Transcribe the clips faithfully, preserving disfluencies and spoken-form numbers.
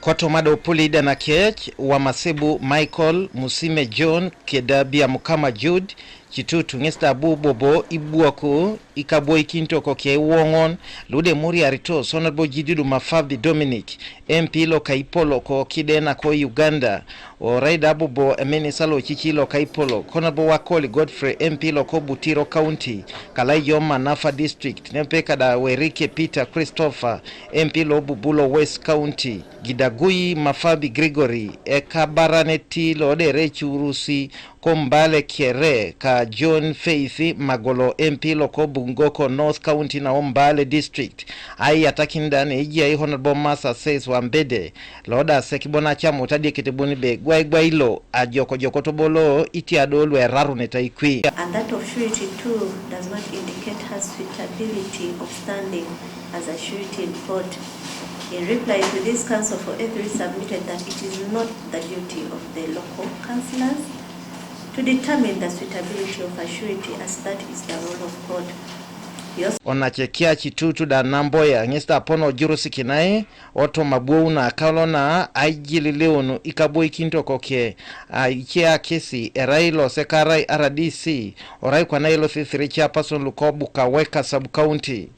Kotoma do pulida na kech, Wamasibu Michael, Musime John, keda Biamukama Jude, Kitutu ŋes da bu bobo ibwoku ikabwoikinito koke iwoŋon, lude muriaritos Honorable Gidudu Mafabi Dominic, M P lo Kaipolok, kide nako Uganda, orai da bobo eminista lo cici lo Kaipolok, Honorable Wakoli Godfrey, M P lo ko Butiro County, kalaijo Manafa District, nepe kada Werike Peter Christopher, M P lo Bubulo West County, Gidagui Mafabi Gregory, ekabaraneti lo dere curusi ko Mbale kere, ka John Faith Magolo, M P lo ko Bungoko North County na o Mbale District. Aiyatakin da ne ejai Honorable Masa Seth Wambede, lo da sek bon acamut adiekete bon be gwaigwai lo ajokojoko tobolo itiado lu eraruneta ikwi. And that of surety too does not indicate her suitability of standing as a surety in court. In reply to this, counsel for A three submitted that it is not the duty of the local councillors to determine the suitability of a surety, as that is the role of court. He also Onacekia Kitutu da Namboya ŋes da pon ojurusikinai, otoma bwouna kalona aijililiun ikabwoikinito koke, a, ice akesi erai lo sekarai R D C, orai kwana ilo thithiri chairperson luko Bukaweka Sub-County.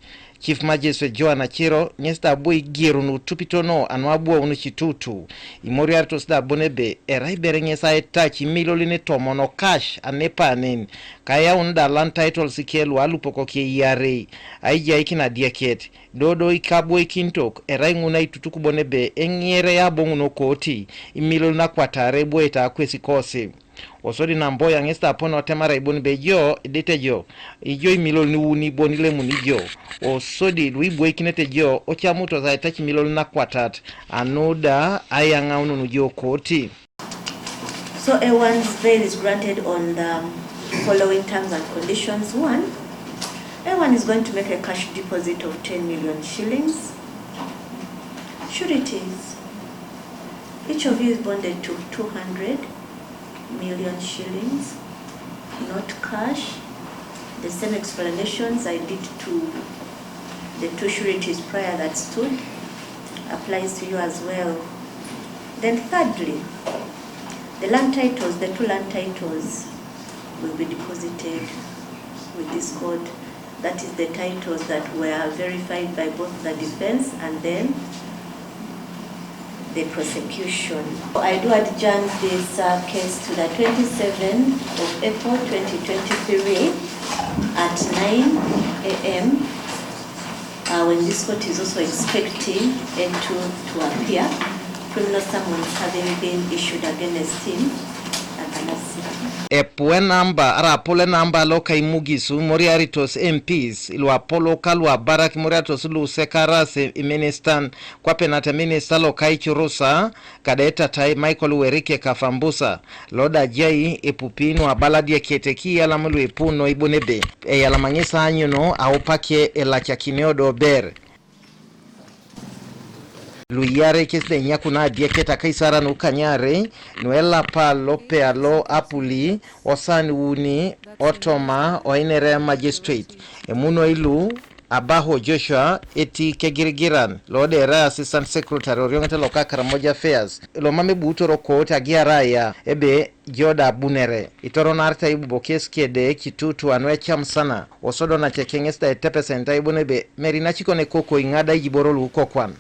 Chief Magistrate Joan Achiro ŋes da abu igirun utupitono anu abwoun Kitutu. Imoriaritos da bon ebe erai bere ŋes aitac imilionin tomon o cash anepanen, kayaun da land titles ke lu alupok ke iarei, aijaikin adieket, dodo ikabwoikintok, erai ŋun aitutuk bon ebe eŋiere aboŋun okoti imilionin akwatare ebwoete akwesi kosi. Osodi Namboya ŋes da apon otemara ibon be ijo idite jo, ijo imilionin iuni bon ilemuni jo. Osodi lu ibwoikinete jo ocamutos aitac imilionin akwatat, anu da ayaŋaunun jo koti. So A one's bail is granted on the following terms and conditions. One, A one is going to make a cash deposit of ten million shillings. Sureties, each of you is bonded to two hundred million shillings, not cash. The same explanations I did to the two sureties prior that stood applies to you as well. Then thirdly, the land titles, the two land titles will be deposited with this court. That is the titles that were verified by both the defense and then the prosecution. I do adjourn this, uh, case to the twenty-seventh of April twenty twenty-three at nine A M, uh, when this court is also expecting A two to appear, criminal summons having been issued against him. Epu enamba, ara apul enamba lo kaimugisu, imoriaritos M Ps, lu apolo ka lu abarak, imoriaritos lu sekaras, iministan, kwape nat eminista lo kaicurusa, kada etatai Michael Werike Kafambusa, lo da ajai epupi nu abala adieket, kiyalam lu ipu noi bon ebe, eyalama ŋes aanyuno aupake elacakinio do ber. Lu iarei kes da enyakuna adieket akaisarei nu kanyarei, nu elapa lope alo apuli, osan uni, otoma, oinere magistrate. Emunoi lu, Abaho Joshua, eti kegirigiran, lo dera Assistant Secretary, orioŋete loka Karamoja Affairs, lo mam ebuutoro kooti agiaraya, ebe jo da abunere. Itoronarete ibubo kes kede Kitutu anu ecam sana, osodo nace ke ŋes da etepesen ta ibon ebe, meri nacikon ekoko iŋa da ijiboro lu kokwan.